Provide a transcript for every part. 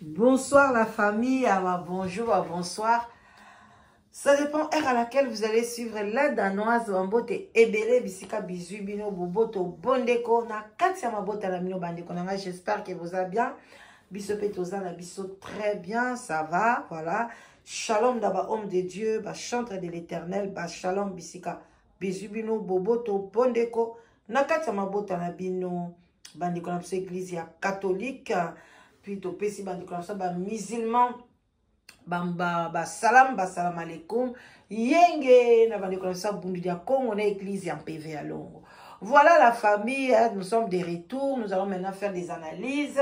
Bonsoir la famille, ah bah, bonjour, ah, bonsoir. Ça dépend heure à laquelle vous allez suivre la danoise mbote ebele bisika bizui bino boboto bondeko na kati ya mabota na bino bandeko na ngai. J'espère que vous allez bien. Biso pe toza na biso très bien, ça va, voilà. Shalom d'abord homme de Dieu, ba chantre de l'Éternel, ba shalom bisika bizui bino boboto bondeko na kati ya mabota na bino bandeko na biso église ya catholique, puis topesi bandeko na biso ba musulman basalam ba basalam alaikum yenge na bandeko na biso ya bundu ya Congo na église ya mpv ya longo. Voilà la famille, hein, nous sommes de retour, nous allons maintenant faire des analyses.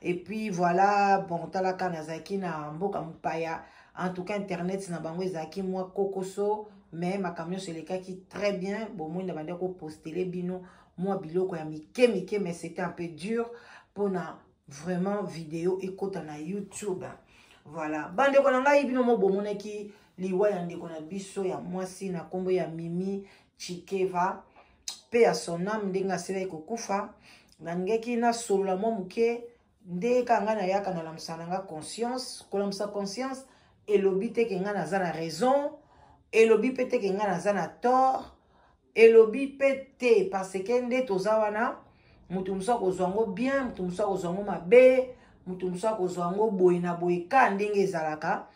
Et puis voilà, bon, talaka nazalaki na mboka mopaya, en tout cas internet na bango ezalaki mwa kokoso, mais makambo nyonso elekaki très bien. Bomoi na bandeko postele bino mwa biloko ya mike mike, mais c'était un peu dur mpona vraiment vidéo ekota na YouTube. Voilà bandeko na ngai, bino mo bomonaki liwa ya ndeko na biso ya mwasi na nkombo ya Mimi Chikeva, mpe ya son âme, ndenge asilaki kokufa. Nalingaki nasolola mwa moke nde kaka ngai nayaka nalamusa na nga conscience. Kolamusa conscience elobi te ke ngai naza na raison, elobi mpe te ke ngai naza na tort, elobi mpe te, parce que nde toza wana, moto mosusu akozwa yango bien, moto mosusu akozwa yango mabe, moto mosusu akozwa yango boye na boye, ka ndenge ezalaka.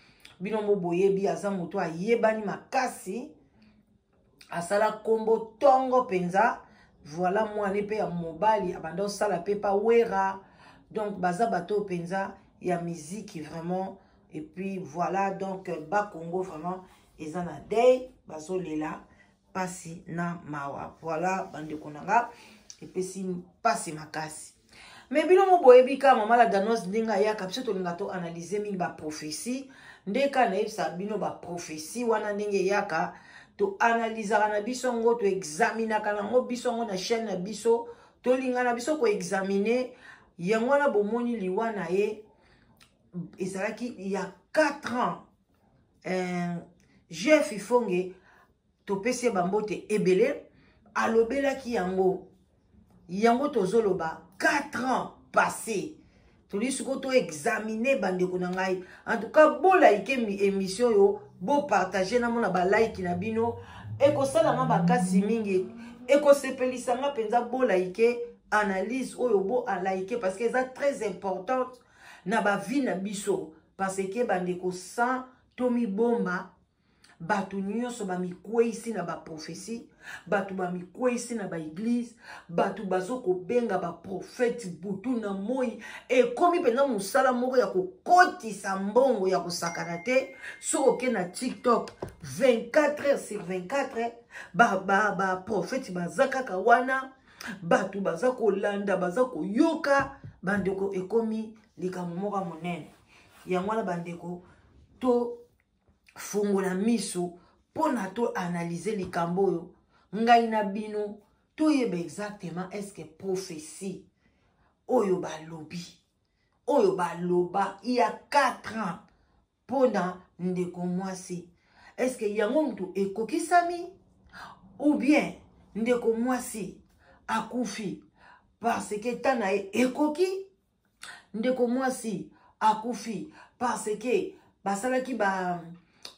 Bino mo boyebi, aza moto ayebani makasi, asala nkombo ntongo mpenza. Voilà, mwana mpe ya mobali abanda osala mpe pa Wera, donc baza bato oyo mpenza ya miziki vraiment. Et puis voilà, donc Bakongo vraiment eza na deuil, bazolela pasi na mawa. Voilà bandeko na nga, epesi mpasi makasi. Mais bino mo boyebi kaka mama la danoise ndenge ayaka, biso tolinga toanalyse mingi baprophétie, nde kaka nayebisa bino baprophétie wana ndenge eyaka, toanalizaka na biso yango, toexaminaka nango biso yango na chaîne na biso, tolinga na biso koexamine yango wana. Bomoni liwa na ye ezalaki ya 4 ans. Jeff Ifonge, topesi ye bambote ebele, alobelaki yango. Yango tozoloba 4 ans passé, tolingi sikoyo toexamine. Bandeko na ngai, en tout cas bolike émission oyo, bopartage, namona balike na bino, ekosalanga makasi mingi, ekosepelisa nga mpenza. Bolike analyse oyo, bolike parce que eza très importante na bavie na biso, parce que bandeko, sans tomibomba, bato nyonso bamikweyisi na baprophétie, bato bamikweyisi na baéglise, bato bazokobenga baprophète butu na moi. Ekomi mpenza mosala moko ya kokotisa mbongo ya kosakana te. Soki oke na TikTok, 24 heures sur 24 baprophète ba, ba baza kaka wana, bato baza kolanda, baza koyoka. Bandeko, ekomi likambo moko ya monene. Yango wana bandeko, to fungola miso mpo na toanalyse likambo oyo ngai na bino toyeba exactement est-ce prophétie oyo balobi, oyo baloba ya 4 ans mpo na ndeko mwasi, est-ce yango motu ekokisami, ou bien ndeko mwasi akufi parce que ta na ye ekoki, ndeko mwasi akufi parce que basalaki ba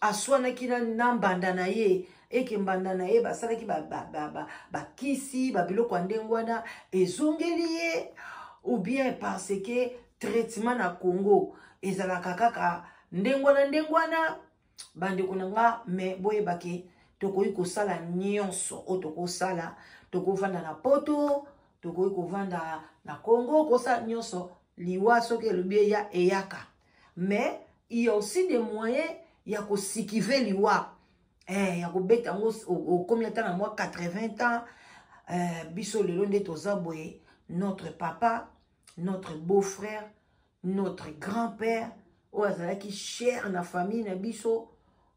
aswanaki na mbanda na ye, eke mbanda na ye basalaki bakisi ba, ba, ba babiloko ya ndenge wana ezongeli ye, ou bien parce que traitement na Congo ezalaka kaka ndenge wana, ndenge wana. Bandeko na nga, me boyebake tokoki kosala nyonso oyo tokosala, tokovanda na Poto, tokoki kovanda na Congo, kosala nyonso, liwa soki elobi eya, eyaka. Mais il y a aussi des moyens ya kosikive liwa, ya kobeta yango. Okomi ata na mwa 80 ans, biso lelo nde toza boye, notre papa, notre beau-frère, notre grand-père oyo azalaki cher na famille na biso,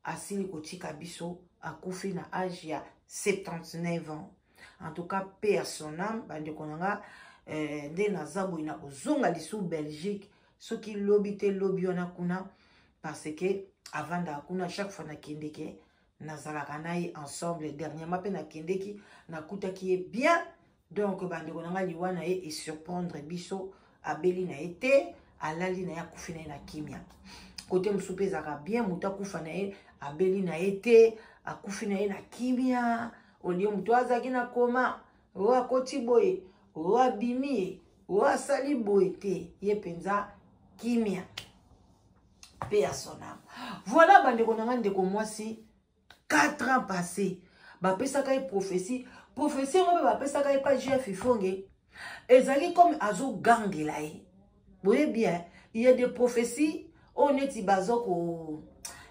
asili kotika biso, akufi na age ya 79 ans. En tout cas, paix à son âme. Bandeko na nga, nde naza boye na kozonga lisusu Belgique soki lobi te, lobi wana kuna, parce que avandaka kuna. Chaque fois nakendeke, nazalaka na ye ensemble. Dernièrement mpe nakendeki, nakutaki ye bien. Donc bandeko na nga, liwa na ye esurprendre biso. Abeli na ye te, Alali na ye, akufi na ye na kimia. Kote mosusu mpe ezalaka bien, moto akufa na ye, abeli na ye te, akufi na ye na kimia, olie moto azalaki na koma, oyo akoti boye, oyo abimi ye, oyo asali boye te, ye mpenza kimia mpe ya son âme. Voilà, bandeko na nga, ndeko mwasi, 4 ans passé, bapesaka ye prophétie. Prophétie yango mpe bapesaka ye pa Jef Ifonge, ezalaki comme azogangela ye. Boyebi, il y a des prophéties oyo neti baza ko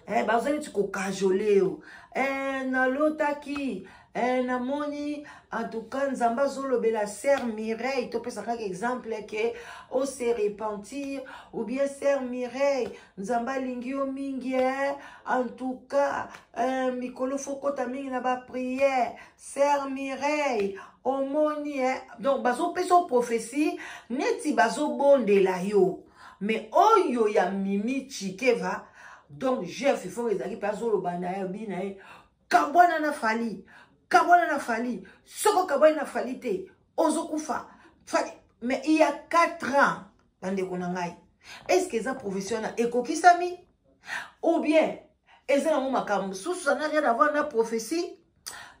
baza neti kocajoler yo. Nalotaki, namoni, en tout cas Nzambe azolobela sœur Mireille, topesa kaka exemple, ke ose repentir, ou bien sœur Mireille, Nzambe alingi yo mingi, en tout cas mikolo faut kota mingi na baprière, sœur Mireille, omoni. Donc bazopesa yo prophétie neti bazobondela yo. Mais oyo ya Mimi Tshikeva, donc Jeff Ifonge ezalaki mpe azoloba na ye, bi na ye: kabwana na Fally, kabwana na Fally, soki okabwani na Fally te, ozokufa Fally. Mais il y a 4 ans, bandeko na ngai, est ce que eza prophétie wana ekokisami, ou bien eza nango makambo mosusu? Ça n'a rien à voir na prophétie.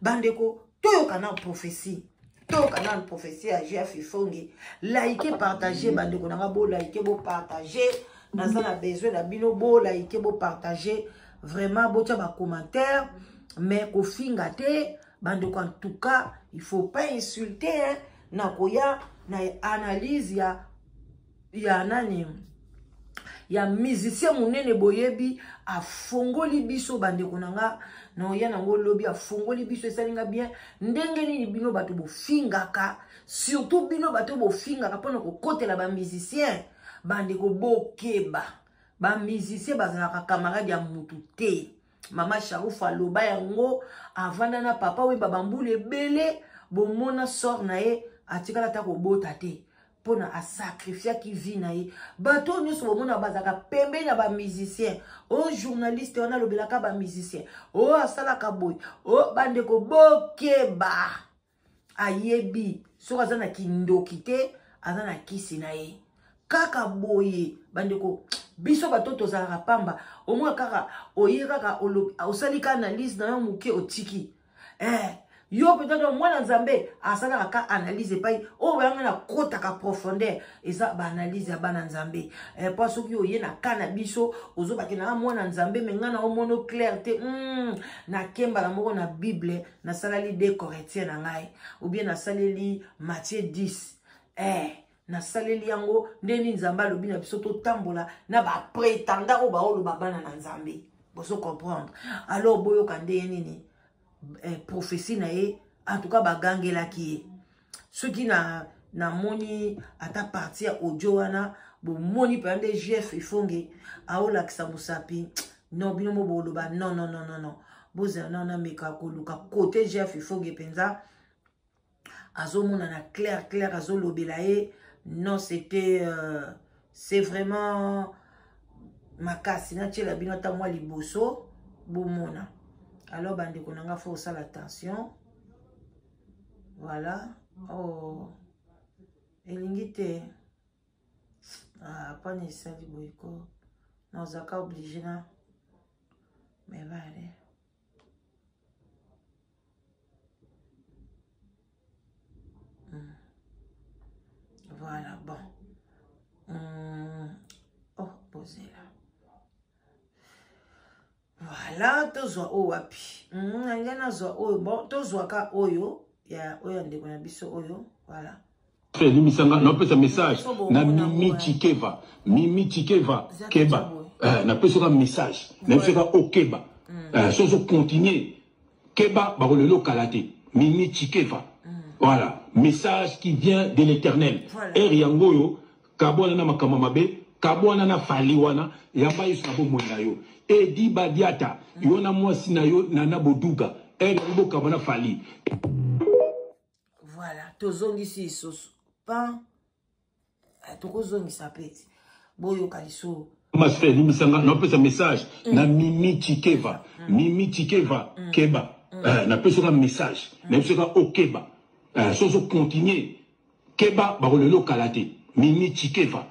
Bandeko, toyoka na prophétie, toyoka na prophétie ya Jef Ifonge. Like, partage, bandeko na nga, bolike, bopartage, naza na besoin na bino. Bolike, bopartage, vraiment botia bacommentaire, mais kofinga te, bandeko. En tout cas, il faut pas insulter, hein. Nakoya na analyse ya nani, ya musicien monene, boyebi, afongoli biso. Bandeko na nga, na oya nango lobi. Afongoli biso, esalinga bien. Ndenge nini bino bato bofingaka, surtout bino bato bofingaka mpona kokotela bamusicien? Bandeko, bokeba, bamusicien bazalaka camarade ya mutu te. Mama Sharufu aloba yango, avanda na Papa Wemba bambula ebele, bomona sort na ye, atikala ata kobota te mpona asacrifiaki vie na ye. Bato oyo nyonso bomona bazalaka pembeni na bamusicien, oyo journaliste wana alobelaka bamusicien, oyo asalaka boye, oyo, bandeko, bokeba. Ayebi soki aza na kindoki te, aza na kisi na ye kaka boye. Bandeko, biso bato tozalaka pamba, omoi kaka oye kaka osali ka analyse na yo moke, otiki. Yo peut-être mwana Nzambe asalaka ka analyse epai oyo bayanga na kotaka profondeur, eza baanalyse ya bana Nzambe. Po soki oye na ka na biso, ozobaki na mwana Nzambe, mais ngai na omono clair te. Nakembala moko na Bible, nasalali 2 Corinthiens na ngai, ou bien nasaleli Matthieu 10. Nasaleli yango ndeni Nzambe alobi na biso totambola na baprétendant oyo baoloba bana na Nzambe. Bozo comprendre? Alors boyoka ndenge nini prophétie na ye. En tout cas, bagangelaki ye. Soki na namoni ata partie ya audio wana, bomoni mpenza nde Jef Ifonge aolakisa mosapi. Non, bino mo boloba non, non, non, non, non. Bozela nano, nameka koluka kote Jef Ifonge mpenza azomonana clair clair, azolobela ye. Non, c'était c'est vraiment makasi. Natiela bino ata mwa liboso, bomona. Alors bandeko na nga, faut osala attention. Voilà. Oh, elingi te. Ah, mpona esali boye ko, nazalaka obligé na, mais va aller. Voilà, bon. Oh, posez là. Voilà, tozwa oyo wapi? Ngai nazwa oyo. Bon, tozwaka oyo ya oyo ya ndeko na biso oyo. Voilà. Limbisanga, napesa message na Mimi Tshikeva. Mimi Tshikeva, keba. Napesaka message, nayebisaka okeba. So ozocontinue, keba, bakolelo okala te. Mimi Tshikeva, voilà, message qui vient de l'Éternel. Ere yango oyo, kabwana na makambo mabe, kabwana na Fally wana, yamba Yesu na bomoi na yo. Edi Badiata, yo na mwasi na yo Nana Boduga, ere yango bokaba na Fally. Voilà, tozongisi lisusu pan, tokozongisa mpe, boyoka lisusu. Masfe, limbisanga, napesa message na Mimi Tshikeva. Mimi Tshikeva, keba. Napesaka message, nayebisaka okeba. So ozocontinue, keba, bakolelo okala te. Mimi Tshikeva.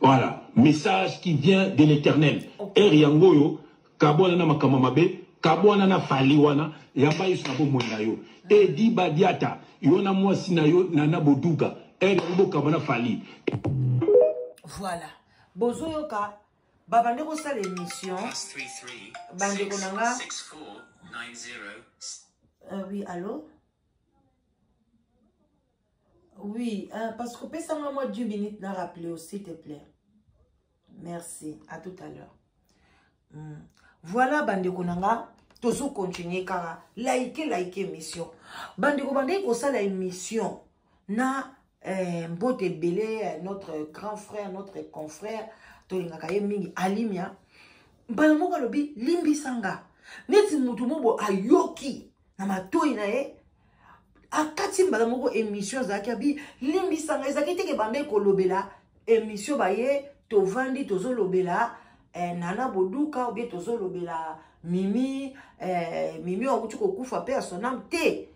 Voilà, message qui vient de l'Éternel. Heure yango oyo, kabwana na makambo mabe, kabwana na Fally wana, yamba Yesu na bomoi na yo. Edi Badiata, yo na mwasi na yo Nana Boduga, heure yango bokabwana na Fally. Voilà, bozoyoka babande kosala émission bandeko na nga. Oui, allo? Oui, parce que pesa-moi moi 10 minutes na rappeler, s'il te plaît. Merci, à tout à l'heure. Voilà, bandeko na nga, tozo continuer kaka like like émission. Bandeko, bandeko kosala émission na mbote ebele, notre grand frère, notre confrère, tolingaka ye mingi, Alimia. Mbala moko alobi limbisanga. Neti mutu mobo ayoki na matoi na ye, akati mbala moko émission ezalaki, abi limbisanga. Ezalaki teke bande kolobela émission, baye tovandi tozolobela Nana Boduka ou bien tozolobela Mimi, Mimi awuti kokufa mpe ya son âme te.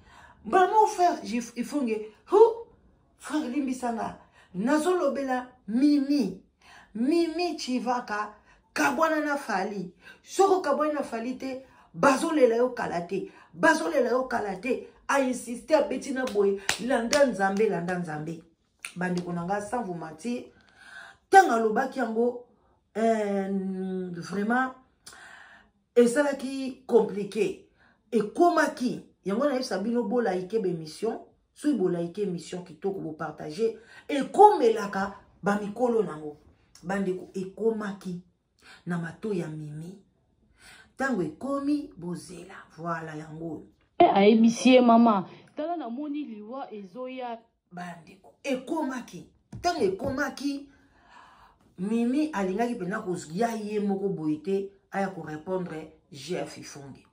Mbala moko frère Ifonge, hu frère, limbisanga, nazolobela Mimi, Mimi Chivaka, kabwana na Fally. Soki okabwani na Fally te, bazolela yo kala te, bazolela yo kala te. Ainsiste, abeti na boye, landa Nzambe, landa Nzambe. Bandeko na nga, sans vous mentir, ntango alobaki yango, vraiment esalaki compliqué. Ekomaki yango, nayebisa bino, bolike baémission. Soki bolike émission kitoko, bopartage, ekomelaka bamikolo nango. Bandeko, ekomaki na matoi ya Mimi. Ntango ekomi, bozela. Voilà, yango. Ayebisi ye: "Mama, tala, namoni liwa ezoya." Bandeko, ekomaki. Ntango ekomaki, Mimi alingaki mpenza koya ye moko boye te, aya korépondre Jef Ifonge,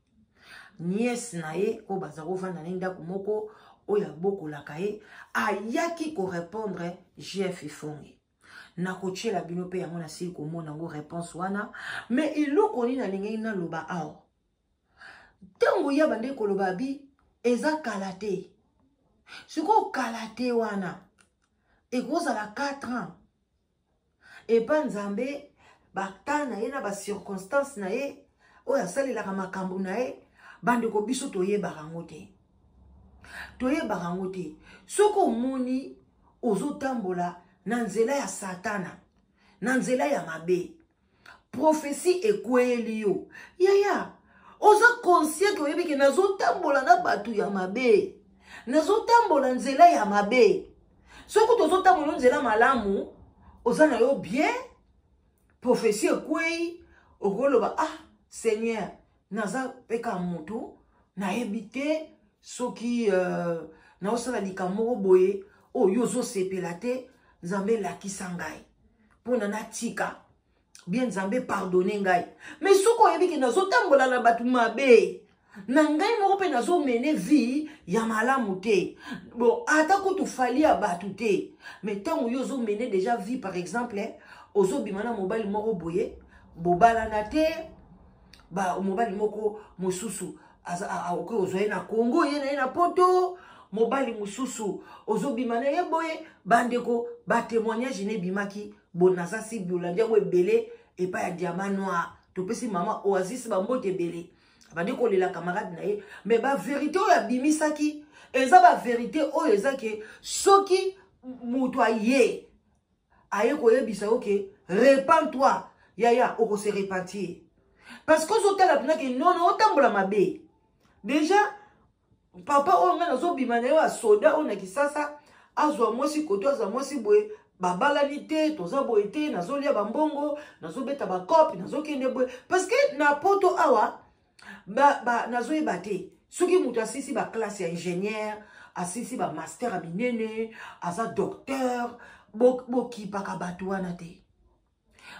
nièce na ye oyo baza kovanda na ndako moko, oyo abokolaka ye. Ayaki korépondre Jef Ifonge. Nakotiela bino mpe yango, nasili komona yango, réponse wana. Mais eloko nini alingaki naloba awa? Ntango ya bande koloba bi eza kala te, sikoyo kala te wana ekozala 4 ans epa Nzambe, bata na ye na bacirconstance na ye oyo asalelaka makambo na ye. Bandeko, biso toyebaka yango te, toyebaka yango te. Soki omoni ozotambola na nzela ya Satana, na nzela ya mabe, prophétie ekweyeli yo, yaya, oza conscient ke oyebi ke nazotambola na bato ya mabe, nazotambola nzela ya mabe. Soki tozotambola nzela malamu, oza na yo bien, prophétie ekwei, okoloba: "Ah Seigneur, naza mpe ka motu, nayebi te soki naosala likambo moko boye oyo ozosepela te. Nzambe, elakisa ngai mpona natika bien. Nzambe, pardonne ngai." Mais soki oyebi ke nazotambola na bato mabe, na ngai moko mpe nazomene vie ya malamu te, bon, ata kutu Fally ya bato te, mais ntango yo ozomene déjà vie, par exemple ozobima na mobali moko boye, bobalana te, ba mobali moko mosusu okoki ozwa ye na Congo, ye na ye na Poto, mobali mosusu ozobima na ye boye. Bandeko, batémoignage ne ebimaki bo, naza si biolandi yango ebele epai ya Diamant Noir. Topesi mama Oasis bambote ebele, abandi kolela camarade na ye. Mais bavérité oyo abimisaki eza bavérité oyo eza ke soki moto aye koyebisa yo ke repens-toi, yaya, okose repentir, parce que ozotala mpena ke nono otambola mabe déjà. Papa oyo ngai nazobima na ye, asoda oyo na Kisasa, azwa mwasi koto, azwa mwasi boye, babalani te, toza boye te, nazolia bambongo, nazobeta bacope, nazokende boye, parce que na Poto awa nazoyeba te soki moto asisi baclasse ya ingénieur, asisi bamaster ya minene, aza docteur, bokipaka bato wana te,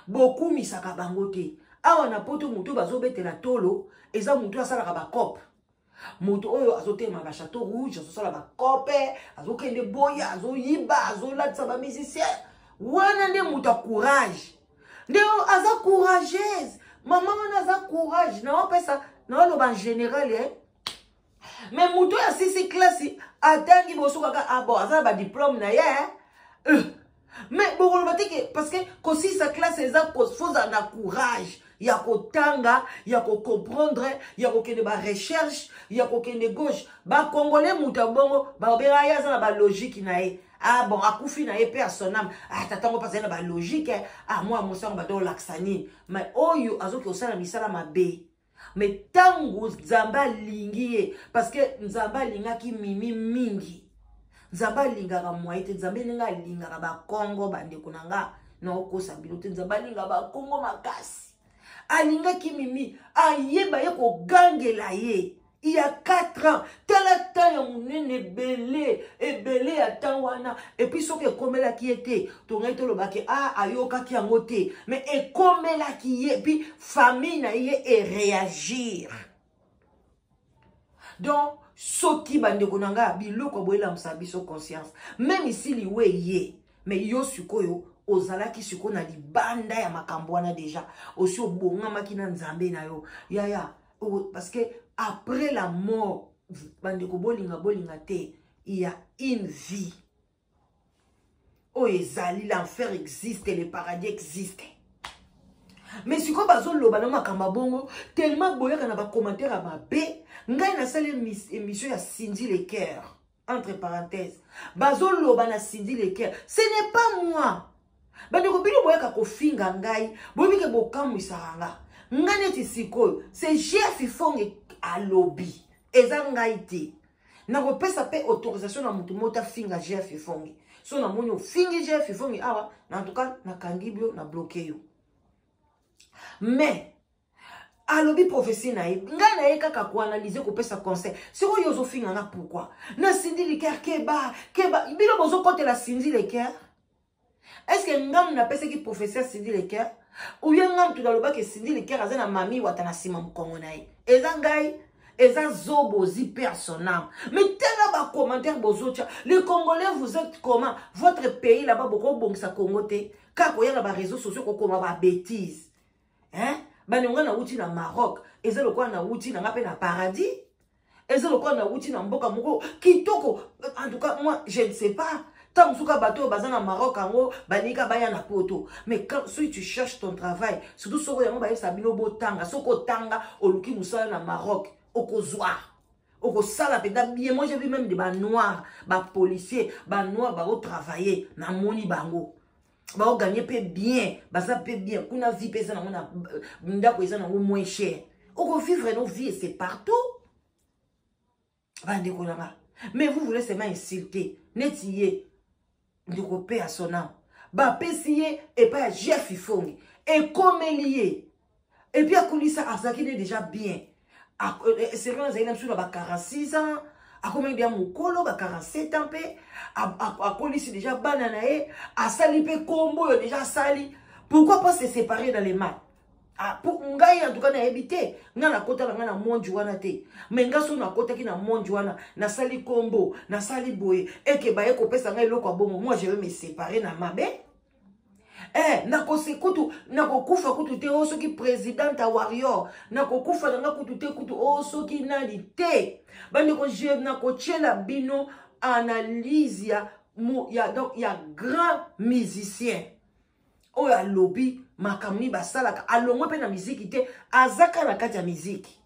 bokumisaka bango te. Awa na Poto, moto bazobetela tolo eza moto asalaka bacope, moto oyo azotelema bachateau rouge, azosala bacope, azokende boya, azoyiba, azolatisa bamusicien wana nde moto ya courage, nde aza courageuse. Mama wana aza courage, naopesa, naoloba en général, eh? Mais moto oyo asisi classe, atangi boso kaka, ah bon, aza na badiplôme na ye. Mais bokoloba te ke parce que kosilisa classe eza fozala na courage ya kotanga, ya kocomprendre, ya kokende barecherche, ya kokende gauche. Bacongolais moto ya bongo babengaka ye aza na balogique na ye. Ah bon, akufi na ye mpe ya son âme. Ah, tata ngo mpe azali na balogique. Ah, mwana mwasi yango bada olakisa nini? Mais oyo azoki kosala misala mabe. Mais ntango Nzambe alingi ye, parce que Nzambe alingaki Mimi mingi. Nzambe alingaka mwaye te, Nzambe ndenge alingaka bakongo, bandeko na nga, naokosa bino te, Nzambe alingaka bakongo makasi. Alingaki Mimi, ayeba ye kogangela ye. Il y a 4 ans, tala temps ya monene ebele, ebele ya temps wana. Et puis soki ekomelaki ye te, tongai tolobaki, ah, ayokaki yango te. Mais ekomelaki ye, et puis famille na ye e réagir. Donc, soki bandeko na nga biloko boyelamisa biso conscience, même ici liwe ye, mais yo sikoyo ozalaki sikoyo na libanda ya makambo wana déjà, osi obongamaki na Nzambe na yo. Yaya, parce que après la mort, bandeko bolinga bolinga te, il y a une vie. Oyo ezali, l'enfer existe, le paradis existe. Mais sikoyo bazoloba na makambo ya bongo, tellement boyaka na bacommentaire ya mabe. Ngai nasali émission ya Cindy Le Cœur, entre parenthèses, bazoloba na Cindy Le Cœur, ce n'est pas moi. Bandeko bino boyaka kofinga ngai, boyebi ke bokamwisaka nga. Ngai neti sikoyo, c'est Jeff Ifonge alobi, eza ngai te. Nakopesa pe autorisation na motu moko afinga Jeff Ifonge. So namoni ofingi Jeff Ifonge awa, na en tout cas nakangi bio, na bloqué yo. Mais alobi prophétie na ye, ngai na ye kaka koanalyse, kopesa conseil. Sikoyo yo ozofinga nga pourquoi? Na Cindy Le Cœur, keba keba, bino bozokotela Cindy Le Cœur. Est-ce que ngam napesaki prophétie ya Cindy Le Cœur? Ou bien ngam tu nalobaki Cindy Le Cœur aza na mami wata na nsima mokongo na ye? Eza ngai, eza zobozi personne. Mais tala ba commentaire bozotia. Les Congolais, vous êtes comment? Votre pays là-bas, bokobongisa Congo te. Kaka koya na ba réseaux sociaux kokoma ba bêtises. Hein? Bandeko, nga nauti na Maroc, eza lokola nauti na nga mpe na paradis. Eza lokola nauti na mboka moko kitoko. En tout cas, moi, je ne sais pas. Tant mosuka bato oyo baza na Maroc yango balingi baya na poto. Mais quand soki tu cherches ton travail, surtout soko yango bayebisa bino botanga, soki otanga oluki mosala na Maroc, okozwa, okosala mpenza bien. Moi j'ai vu même de banoir, bapolicier, banoir baotravailler, namoni bango baoganye mpe bien, baza mpe bien kuna. Vie mpe eza nango na ndako, eza nango moins cher, okovivre no vie, c'est partout, bandeko na nga. Mais vous voulez seulement insulter neti ye ndeko mpe ya son âme, bapesi ye epai ya Jeff Ifonge, ekomeli ye, et puis akolisa, azalaki ne déjà bien. Sérieux, azalaki na biso na ba 46 ans, akomaki deja mokolo, ba 47 ans mpe akolisi déjà bana na ye, asali mpe kombo oyo déjà asali. Pourquoi pas se séparer dans les mal? Ah, pour ngai en tout cas nayebi te, ngai nakota na ngai na monde wana te. Mais ngai so nakotaki na monde wana, nasali kombo, nasali boye, eke baye kopesa ngai eloko ya bongo, moi je vais me séparer na mabe. Eh, nakose kutu, nakokufa kutu te o soki présidente ya warrior, nakokufa na nga kutu te, kutu o soki nani te. Bandeko, je nakotiela bino analyse ya, ya, donc, ya grand musicien oyo alobi makambo nini basalaka, alongwe mpe na miziki te, azaka na kati ya miziki.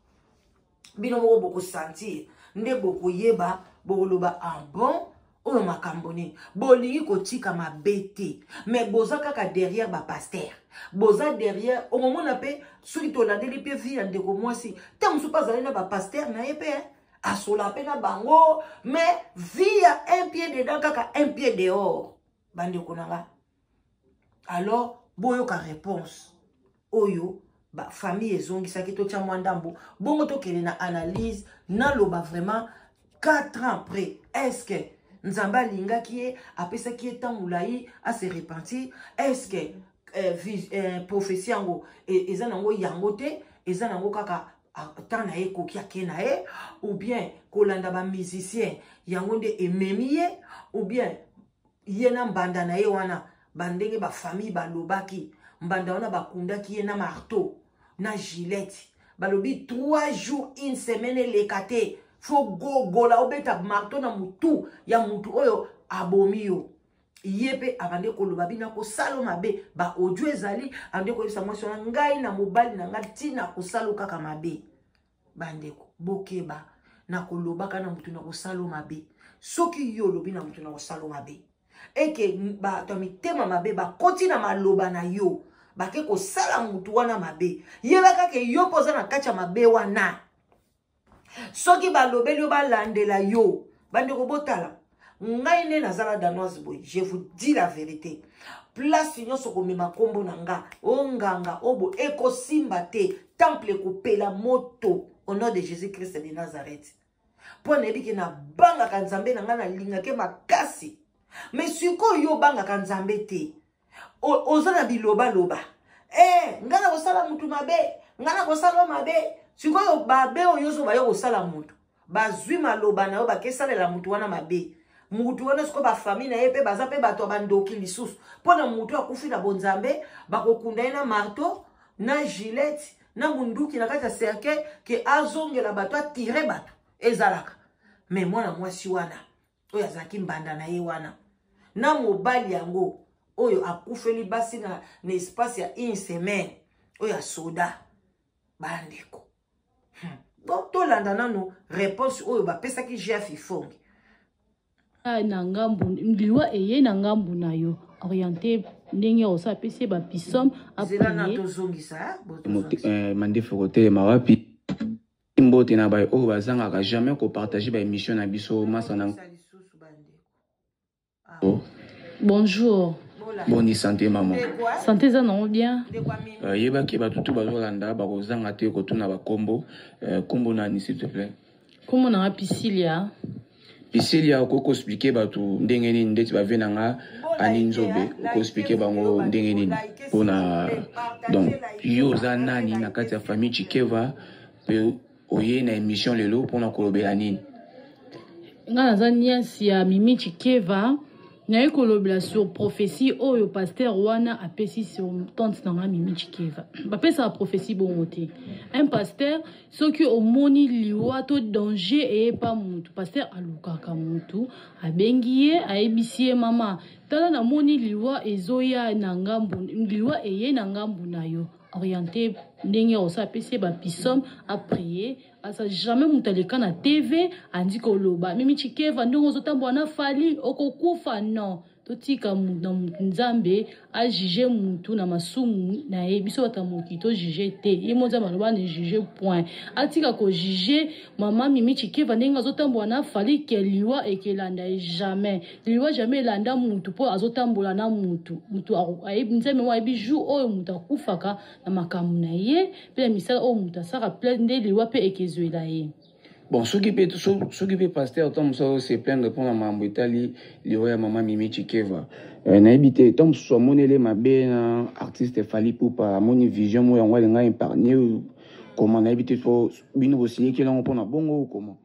Bino moko bokosentir nde bokoyeba, bokoloba en bon oyo makambo nini. Bolingi kotika mabe te, mais boza kaka derrière bapaster, boza derrière. Okomona mpe soki tolandeli mpe vie ya ndeko mwasi te, mosusu mpe azali na bapaster na ye mpe asola mpe na bango, mais vie ya un pied dedans kaka un pied dehors, bandeko na nga. Alors boyoka réponse oyo bafamille ezongisaki, totya mwa ndambo bongo, tokende na analyse. Naloba vraiment 4 ans après, est-ce que Nzambe alingaki ye, apesaki ye ntango molai ase repentir? Est-ce que prophétie yango eza nango yango te, eza nango kaka temps na ye ekoki, ake na ye? Ou bien kolanda bamusicien yango nde ememi ye? Ou bien ye na mbanda na ye wana, bandenge bafamille balobaki, mbanda wana bakundaki ye na marteau na gilette, balobi 3 jours, une semaine eleka te, fo gogola obeta marteau na mutu ya mutu oyo abomi yo. Ye mpe abandi koloba bino akosala mabe, ba audio ezali, abandi koyebisa mwasi wana, ngai na mobali na ngai ntina kosala kaka mabe. Bandeko, bokeba na kolobaka na motu na kosala mabe. Soki yo olobi na motu na kosala mabe, eke bato ya mitema mabe bakoti na maloba na yo, bake kosala motu wana mabe, yeba kaka yo mpo oza na kati ya mabe wana. Soki balobeli yo, balandela yo. Bandeko, botala ngai nde nazala Danoise boye, je vous dis la vérité, place nyonso komema nkombo na nga, onganga obo ekosimba te, temple ekopela moto au nom de Jésus Christ de Nazareth, mpo nayebi ke nabangaka Nzambe na ngai, nalingake makasi. Mais sikoyo yo obangaka Nzambe te, oza na bilobaloba, ngai na kosala mutu mabe, ngai na kosala mabe. Sikoyo babe oyo ozoba yo kosala mutu, bazwi maloba na yo, bakesalela mutu wana mabe. Mutu wana sikoyo, bafamille na ye mpe baza mpe bato ya bandoki lisusu, mpo na mutu akufi na bonzambe, bakokunda ye na marteau, na gilette, na munduki na kati ya cercueil, ke azongela bato, atire bato. Ezalaka me mwana mwasi wana oyo azalaki mbanda na ye wana na mobali yango oyo akufeli basi na espace ya une semaine oyo asoda. Bandeko, Bon, tolanda nanu réponse oyo bapesaki Jeff Ifonge. Na ngambu liwa eye na ngambu na yo, orienté ndenge osala, apesi ye bapisome. Zela na tozongisa. Mandefu kotelema wapi? Mbote na baye oyo bazangaka jamais kopartage baémission na biso, masa na. Bonjour. Boni santé, mama? Santé eza nango bien. Yebaki bato tu bazolanda, bakozanga te kotuna bakombo. Kombo nani, s'il te plaît? Kombo nanga Pisilia. Pisilia, okoki koexpliquer bato ndenge nini, ndeti bave na nga Ani Nzobe, okoexpliquer bango ndenge nini mpona, donc yo oza nani na kati ya famille Chikeva, mpe oye na émission lelo mpona kolobela nini? Nga naza niasi ya Mimi Chikeva. Naye kolobela sur prophétie oyo pasteur wana apesi sur tante na nga Mimi Chikeva. Bapesaka prophétie bongo te. Un pasteur, soki omoni liwa to danger eyepa mutu, pasteur alukaka mutu, abengi ye, ayebisi ye: "Mama, tala, namoni liwa ezoya na ngambu, liwa eye na ngambu na yo, orienté ndenge osala." Apesi ye bapisome, aprier asa. Jamais moto aleka na TV andi koloba: "Mimi Chikeva, ndenge ozotambola na Fali, okokufa." Non, totika na Nzambe ajuge mutu na masumu na ye. Biso bato ya mokili tojuge te. Ye mo Nzambe aloba: "Ne juge point." Atika kojuge mama Mimi Chikeva ndenge azotambola na Fali, ke liwa ekelanda ye. Jamais liwa, jamais elanda mutu mpo azotambola na mutu. Mutu ayebi, Nzambe mo ayebi jour oyo mutu akufaka na makambo na ye mpe na misala oyo mutu asaka ple, nde liwa mpe ekezwela ye. Bon, soki mpe pasteur to mosusu azose plaindre mpona makambo etali liwa ya mama Mimi Chikeva, nayebi te, to mosusu amoneli mabe na artiste Fally Ipupa, amoni vision moko, yango alinga épargne, comment, nayebi te. Fo bino bosilikeli yango mpona bongo, comment?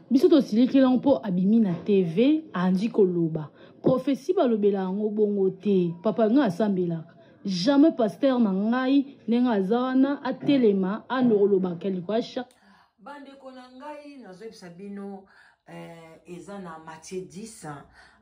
Biso tosilikeli yango mpo abimi na TV, andi koloba prophétie. Balobela yango bongo te. Papa, ngai asambelaka, jamais pasteur na ngai ndenge aza wana atelema ando kolobaka liko acha. Bandeko na ngai, nazoyebisa bino, eza na Matthieu 10,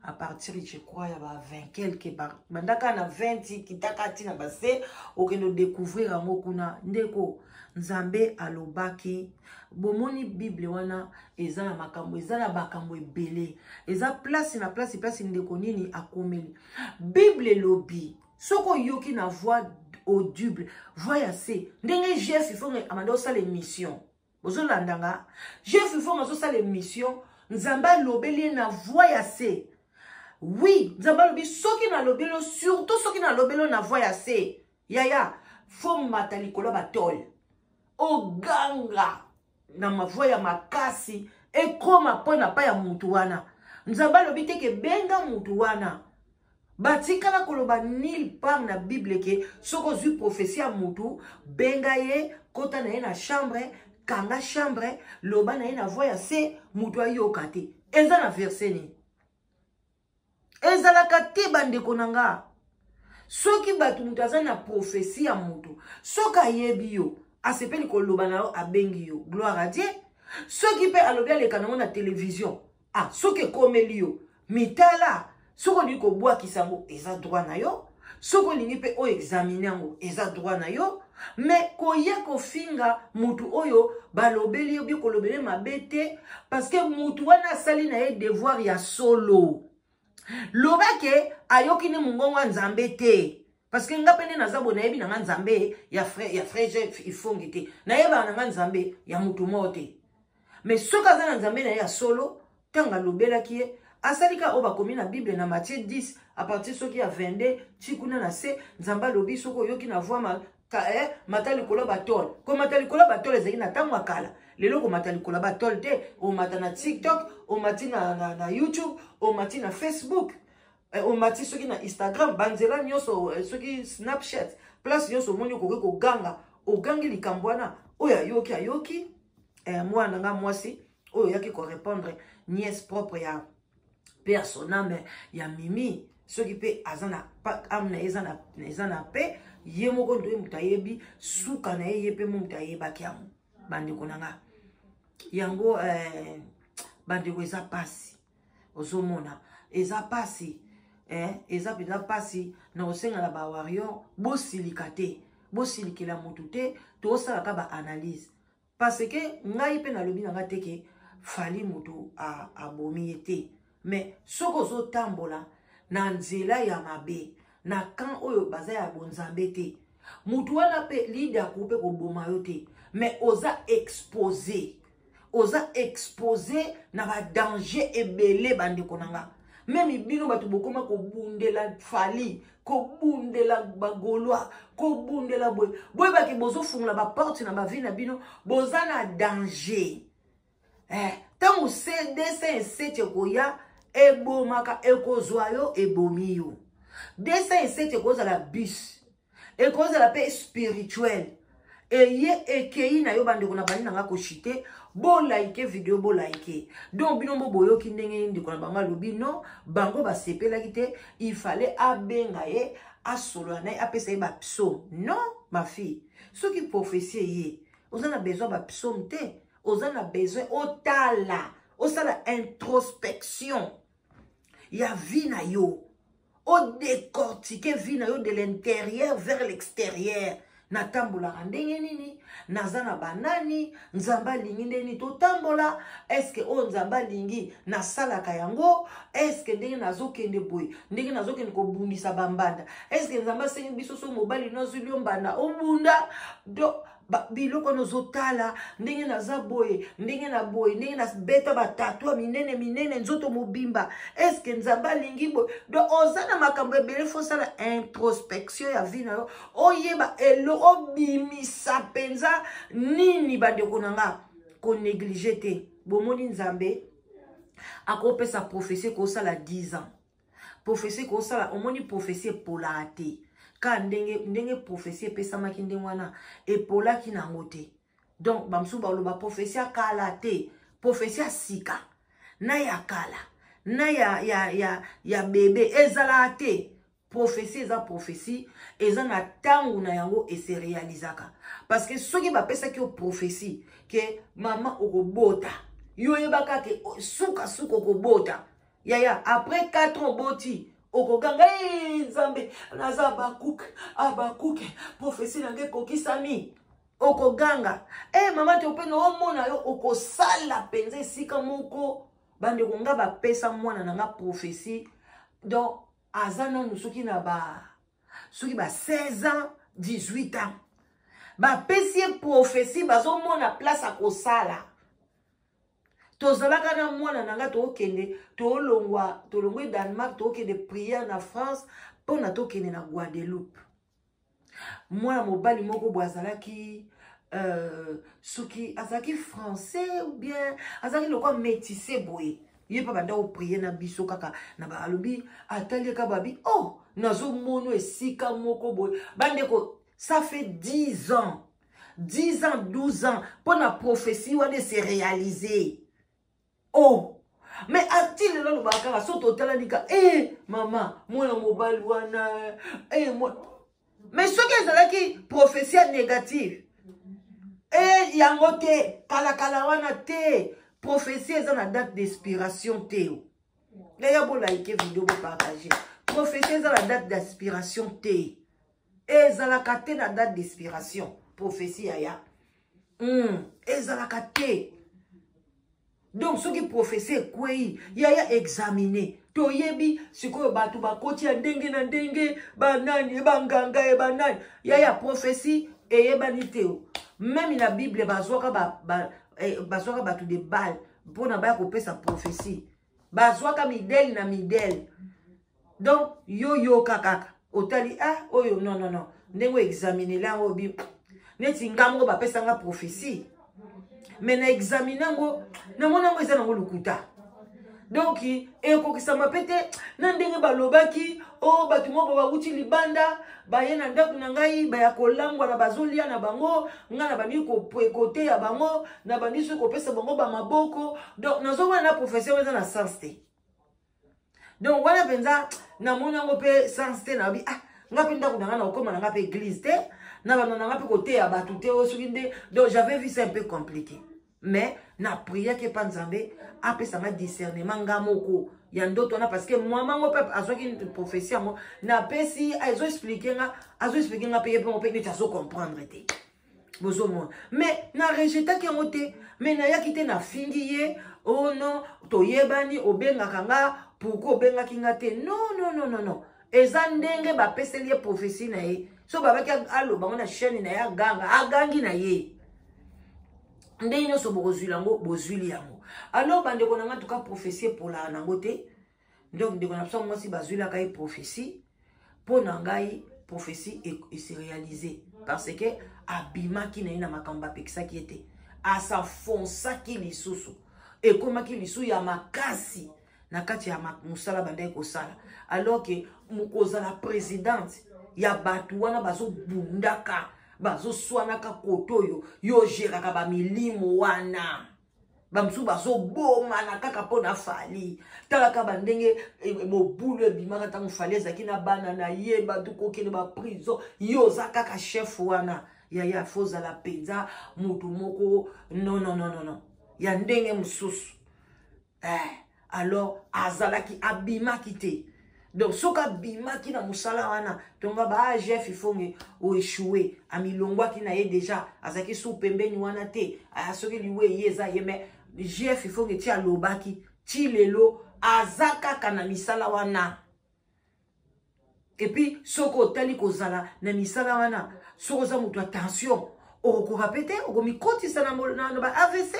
à partir, je crois, ya ba 20 quelque, bandaka na 20, kitaka ntina base, okende odécouvrir yango kuna. Ndeko, Nzambe alobaki, bomoni Bible wana eza na makambo, eza na makambo ebele, eza place na place place. Ndeko, nini akomeli Bible elobi, soki oyoki na voix audible, voix ya se, ndenge Jeff Ifonge amanda osala émission, bozolanda nga, Jeff Ifonge azosala émission, Nzambe alobeli ye na voix ya se. Oui, Nzambe alobi, soki nalobeli yo, surtout soki nalobeli yo na voix ya se, yaya, fo mata likolo ya batole, oganga na mavoix ya makasi, ekoma mpo na pa ya mutu wana. Nzambe alobi te ke benga mutu wana. Batikala koloba nulle part na Bible ke soki ozwi prophétie ya mutu, benga ye, kota na ye na chambre, kanga chambre, loba na ye na voix ya se, mutu ayoka te. Eza na verset nini? Ezalaka te. Bandeko na nga, soki bato, moto aza na prophétie ya moto, soki ayebi yo, asepeli koloba na yo, abengi yo, gloire à Dieu. Soki mpe alobi aleka nango na télévision, ah, soki ekomeli yo, mitala. Soki olingi kobwakisa yango, eza droit na yo. Soki olingi mpe oexamine yango, eza droit na yo. Me koya kofinga mutu oyo balobeli yo, bi kolobele mabe te, parce que mutu wana asali na ye devoir ya solo. Loba ke ayoki ne mongongo ya Nzambe te, parce que nga mpe nde naza boye, nayebi na nga Nzambe ya frère, ya frère Jeff Ifongi te, nayebaka na nga Nzambe ya mutu moko te. Mais soki aza na Nzambe na ye ya solo, ntango alobelaki ye, asali kaka oyo bakomi na Bible na Matthieu 10 à partir soki ya 22 ti kuna na se, Nzambe alobi soki oyoki na voix mata likolo ya batole. Komata likolo ya batole ezalaki na ntango ya kala. Lelo komata likolo ya batole te, omata na TikTok, omati na YouTube, omati na Facebook, omati soki na Instagram, banzela nyonso, soki Snapchat, place nyonso omoni okoki koganga, ogangi likambo wana, oyo ayoki ayoki. Mwana nga mwasi oyo oyaki korépondre nièce propre ya personame ya Mimi, soki mpe aza na ame na ye eza na pe ye moko ndoye moto ayebi suka na ye, ye mpe mo moto ayebaki yango. Bandeko na nga yango, bandeko, eza pasi, ozomona eza pasi, eza mpenza pasi. Na kosenga na bawarrior, bosilika te, bosilikela motu te, tosalaka baanalyse, parce que ngai mpe nalobi na nga te ke Fally motu abomi ye te. Mais soki ozotambola na nzela ya mabe, na camp oyo baza ya bonzambe te, motu wana mpe leader akoki mpe koboma yo te, mais oza exposé, oza exposé na badanger ebele. Bandeko na nga, meme bino bato bokoma kobundela Fally, kobundela bagaulois, kobundela boye, boyebaki bozofungola baporte na bavie na bino, boza na danger. Ntango 207 ekoya, ebomaka, ekozwa yo, ebomi yo. 207 ekozala bus, ekozala mpe spirituel, eye ekei na yo. Bandeko na bandi na nga koshite, bolike video, bolike. Donc bino mbo boyoki ndenge ndeko na bango alobi, non, bango basepelaki te, il fallait abenga ye, asolola na ye, apesa ye bapsaume. Non, ma fille, soki prophétie eye, oza na besoin bapsaume te, oza na besoin otala, osala introspection ya vie na yo, odécortique vie na yo de l'intérieur vers l'extérieur. Natambolaka ndenge nini? Naza na banani? Nzambe alingi ndenge nini totambola? Eske oyo Nzambe alingi nasalaka yango? Eske ndenge nazokende boye, ndenge nazokende kobundisa bambanda, eske Nzambe asengi biso so mobali nozwili yo mbanda obunda? Do biloko wana ozotala ndenge naza boye, ndenge na boye, ndenge nabeta batatwa minene minene nzoto mobimba, eske Nzambe alingi boye? Donc oza na makambo ebele, fo osala introspection ya vie na yo, oyeba elo obimisa mpenza nini. Bandeko na nga, konéglige te. Bomoni, Nzambe akopesa prophétie kosala 10 ans, prophétie kosala, omoni, prophétie epolaka te. Ka ndenge ndenge prophétie epesamaki, ndenge wana epolaki nango te. Donc bamosusu baloba prophétie ya kala te, prophétie ya sika na ya kala na ya bebe ezalaka te. Prophétie eza prophétie, eza na ntango na yango ese réalisaka, parce que soki bapesaki yo prophétie ke mama okobota, yo oyebaka ke sukasuka okobota, yaya, après 4 ans oboti, okoganga: "E Nzambe, naza Abakuke, Abakuke, prophétie na ngai ekokisami." Okoganga: "E mama te." Mpe naomona yo okosala mpenza esika moko. Bandeko nga, bapesa mwana na nga prophétie, donc aza nanu soki na ba soki ba 16 ans, 18 ans, bapesi ye prophétie, bazomona place akosala. Tozalaka na mwana na nga, tookende, tolongwa, tolongwe Danemark, tookende prière na France mpona tokende na Guadeloupe. Mwana mobali moko boye azalaki, soki azalaki français ou bien azalaki lokwa métissé boye, ye mpe banda koprier na biso kaka na alobi, atali eka babi: "Oh, nazomona esika moko boye." Bandeko, ça fait 10 ans, 10 ans, 12 ans mpo na prophétie wana ese réalisé. Oh, mais ati lelo alobaka kaka so totalani ka: "E mama, mwana mobali wana e." Mais soki ezalaki prophétie négative e, yango te, kalakala wana te. Prophétie eza na date d'expiration te. Yaya, bolike video, bopartage. Prophétie eza na date d'aspiration te, ezalaka te na date d'inspiration. Prophétie, yaya, ezalaka te. Donc soki prophétie ekwei, yaya, examine. Toyebi sikoyo bato bakoti ya ndenge na ndenge, banani, banganga ye, banani. Yaya, prophétie eyebani te. Même na Bible bazwaka bazwaka bato de bale mpona baya kopesa prophétie, bazwaka midele na midele. Donc yo yoka kaka, otali, ah, oyo non, non, non, ndenge oexaminela yango bi neti nga moko bapesanga prophétie, mais na examine yango, namoni yango eza nango lokuta. Donc ekokisama mpe te na ndenge balobaki. O oh, bato moko bawuti libanda, baye na ndako na ngai, baya kolangwa na bazolia na bango, ngai na bandi koteya bango, na bandi soki kopesa bango bamaboko. Donc nazomona na prophétie eza na sens te. Donc wana mpenza namoni yango mpe sens te. Nayebi, ah, nga mpe ndako na ngai, na kokóma na nga mpe église te, na bando na nga mpe koteya bato te. Oyo soki nde, donc j'avais vu ça un peu compliqué, mais na priaki epa Nzambe apesanga discernement nga moko ya ndoto wana, parce que mama ngo mpe azwaki prophétie yango, napesi, azoexpliquer nga, azoexpliquer nga mpe, ye mpe ngo mpe neti azocomprendre te. Bozomona, mais na rejetaki yango te, mais nayaki te nafingi ye. Oh non, toyebani, obengaka nga, pourquoi obengaki nga te? Non, non, non, non, non, eza ndenge bapeseli ye prophétie na ye. So babaki aloba ngo na chaîne na ye, aganga, agangi na ye ndenge nyonso, bokozwila yango, bozwili yango. Alors bandeko na nga, tuka prophétie epolaka nango te. Donc ndeko na biso mwasi, bazwilaka ye prophétie. Mpo na ngai, prophétie ese réalise parce que abimaki na ye na makambo bapekisaki ye te, asafonsaki lisusu, ekomaki lisusu ya makasi na kati ya mosala bandaki kosala. Alors que kozala présidente ya bato wana bazobundaka, bazoswanaka kote oyo yo geraka bamilimo wana, bamosusu bazobomana kaka mpo na Fally. Talaka bandenge mobulu ebimaka ntango Fally ezalaki na bana na ye, bato kokende baprison. Yo oza kaka chef wana, yaya, fo ozala mpenza motu moko, non, non, non, non, non, ya ndenge mosusu. Alors azalaki, abimaki te. Donc soki abimaki na mosala wana, tonga ba agf ifonge oéchoué. Amilongwaki na ye déjà, azalaki su pembeni wana te. Aya, soki liwe ye eza ye, mais GF Ifonge ti alobaki, ti lelo aza kaka na misala wana. Et puis soki otali kozala na misala wana, soki oza moto ya tension, okokoka mpe te, okomikotisa na ba AVC.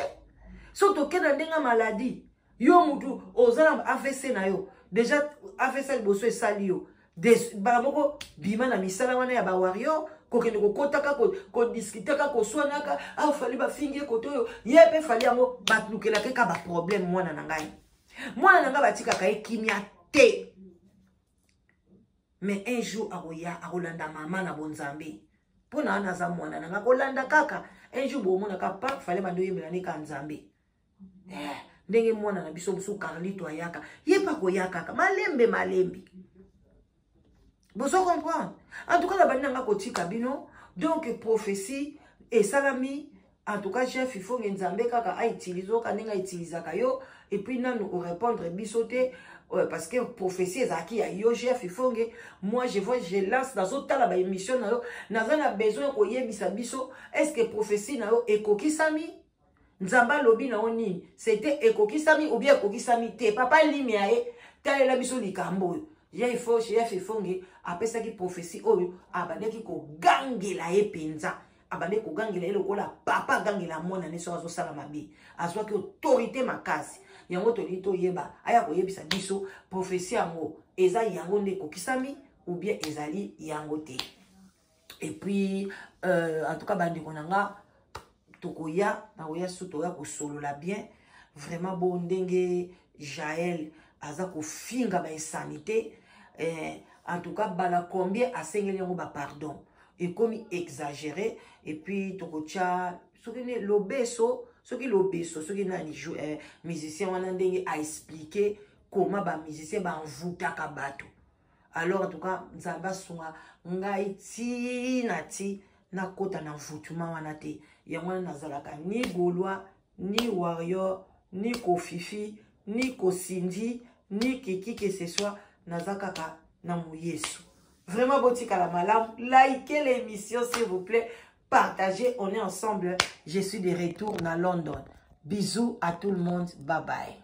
So tokenda ndenge ya maladie, yo mutu oza na AVC na yo déjà, AVC ya liboso esali yo mbala moko, bima na misala wana ya bawarrior, kokende kokotaka, kodiskutaka, koswanaka. Ah, Fally bafingi ye kote oyo, ye mpe Fally yango balukelaka ka baproblème. Mwana na ngai, mwana na ngai, batikaka ye kimia te. Mais un jour akoya, akolanda mama na bonzambe. Mpo na wana aza mwana na ngai, akolanda kaka. Un jour bomonaka pa Fally bando oyembela ne ka Nzambe. Ndenge mwana na biso mosusu Carlito ayaka, ye mpe akoya kaka malembe malembe. Bozo comprendre? En tout cas, na bandi nanga kotika bino. Donc prophétie esalami. En tout cas, chef Ifonge, Nzambe kaka autilize oka ndenge autilisaka yo. Et puis nanu orépondre biso te, parce que prophétie ezalaki ya yo, chef Ifonge. Moi je vois, je lance, nazotala baémission na yo, naza na besoin ya koyebisa biso: est ce que prophétie na yo ekokisami? Nzambe alobi na yo nini? C'était ekokisami ou bien ekokisami te? Papa limi ya ye, talela biso likambo oyo. Ye ifo chef Ifonge apesaki prophétie oyo, abandaki kogangela ye mpenza, abandaki kogangela ye lokola papa agangela mwana ne soki azosala mabe. Azwaki autorité makasi. Yango tolingi toyeba, aya koyebisa biso prophétie yango eza yango nde ekokisami ou bien ezali yango te. Et puis en tout cas, bandeko na nga, tokoya, nakoya su, toya kosolola bien. Vraiment, bo ndenge Jael aza kofinga bainsanité, en tout cas bala combien asengeli yango bapardon, ekomi exagéré. Et puis tokotia soki ne lobeso, soki lobeso, soki nani, musicien wana, ndenge aexpliquer koma bamusicien banvutaka bato. Alors en tout cas, Nzambe asunga ngai ntina ti nakota na mvutuma wana te. Yango wana nazalaka ni Gaulois, ni warrior, ni kofifi, ni kosindi. ni qui que ce soit. Naza kaka na moyesu. Vraiment botikala malamu. Likez l'émission, s'il vous plaît. Partagez, on est ensemble. Je suis de retour na London. Bisous à tout le monde. Bye bye.